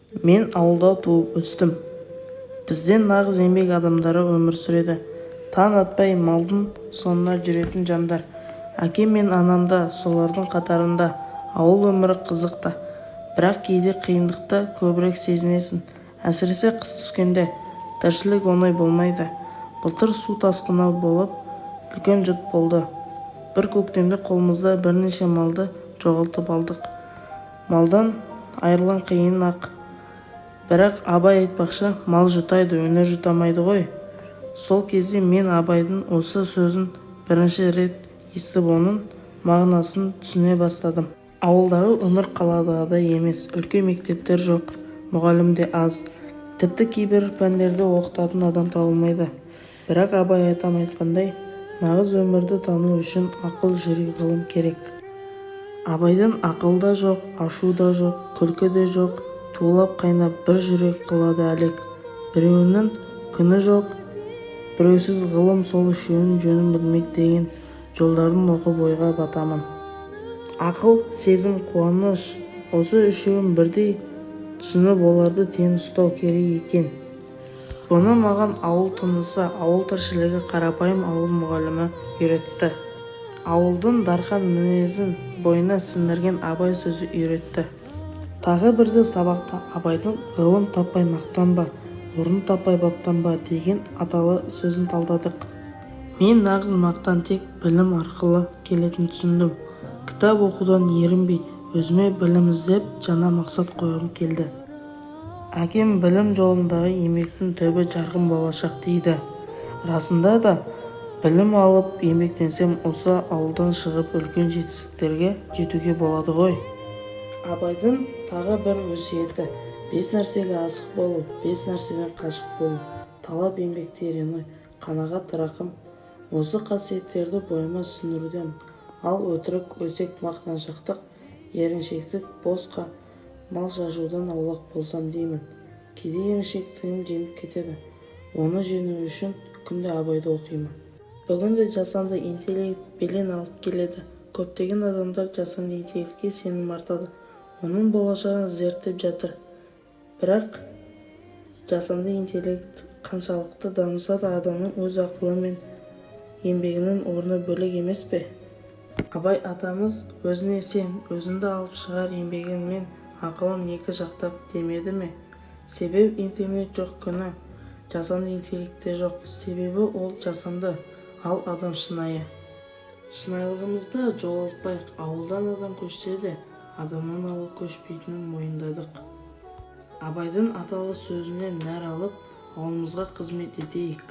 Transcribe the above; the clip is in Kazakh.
Мен ауылда туып өстім. Бізде нағыз еңбек адамдары өмір сүреді. Таң атпай малдың соңына жүретін жандар. Әкем мен анам да солардың қатарында. Ауыл өмірі қызық та, бірақ кейде қиындықты көбірек сезінесің. Әсіресе қыс түскенде тіршілік оңай болмайды. Былтыр су тасқыны болып, үлкен жұт болды. Бір көктемде қолымызда бірнеше малды жоғалтып алдық. Малдан айырылған қиын-ақ. Бірақ Абай айтпақшы, мал жұтайды, өнер жұтамайды ғой. Сол кезде мен Абайдың осы сөзін бірінші рет естіп, оның мағынасын түсіне бастадым. Ауылдағы өмір қаладағыдай емес. Үлкен мектептер жоқ, мұғалім де аз. Тіпті кейбір пәндерді оқытатын адам табылмайды. Бірақ Абай атам айтқандай, нағыз өмірді тану үшін ақыл, жүрек, ғылым керек. Абайдың «Ақыл да жоқ, ашу да жоқ, күлкі де жоқ, тулап қайнап бір жүрек қылады әлек. Біреуінің күні жоқ, біреусіз ғылым, сол үшеуінің жөнін білмек» деген жолдарын оқып ойға батамын. Ақыл, сезім, қуаныш – осы үшеуін бірдей түсініп, оларды тең ұстау керек екен. Бұны маған ауыл тынысы, ауыл тіршілігі, қарапайым ауыл мұғалімі үйретті. Ауылдың дарқан мінезін бойына сіңірген Абай сөзі үйретті. Тағы бірде сабақта Абайдың «Ғылым таппай мақтанба, орын таппай баптанба» деген аталы сөзін талдадық. Мен нағыз мақтан тек білім арқылы келетінін түсіндім. Кітап оқудан ерінбей, өзіме білім іздеп, жаңа мақсат қойғым келді. Әкем «Білім жолындағы еңбектің түбі жарқын болашақ» дейді. Расында да, білім алып, еңбектенсем, осы ауылдан шығып, үлкен жетістіктерге жетуге болады ғой. Абайдың тағы бір өсиеті: «Бес нәрсеге асық болу, бес нәрседен қашық болу: талап, еңбек, терең ой, қанағат, рақым». Осы қасиеттерді бойыма сіңірудемін. Ал өтірік, өсек, мақтаншақтық, еріншектік, босқа мал шашудан аулақ болсам деймін. Кейде еріншектігім жеңіп кетеді. Оны жеңу үшін күнде Абайды оқимын. Бүгінде жасанды интеллект белең алып келеді. Көптеген адамдар жасанды интеллектке сенім артады, оның болашағын зерттеп жатыр. Бірақ жасанды интеллект қаншалықты дамыса да, адамның өз ақылы мен еңбегінің орны бөлек емес пе? Абай атамыз «Өзіңе сен, өзіңді алып шығар еңбегің мен ақылың екі жақтап» демеді ме? Себебі интернет жоқ күні жасанды интеллект те жоқ. Себебі ол жасанды, ал адам шынайы. Шынайылығымызды жоғалтпайық. Ауылдан адам көшсе де, адамнан ауыл көшпейтінін мойындадық. Абайдың аталы сөзінен нәр алып, ауылымызға қызмет етейік.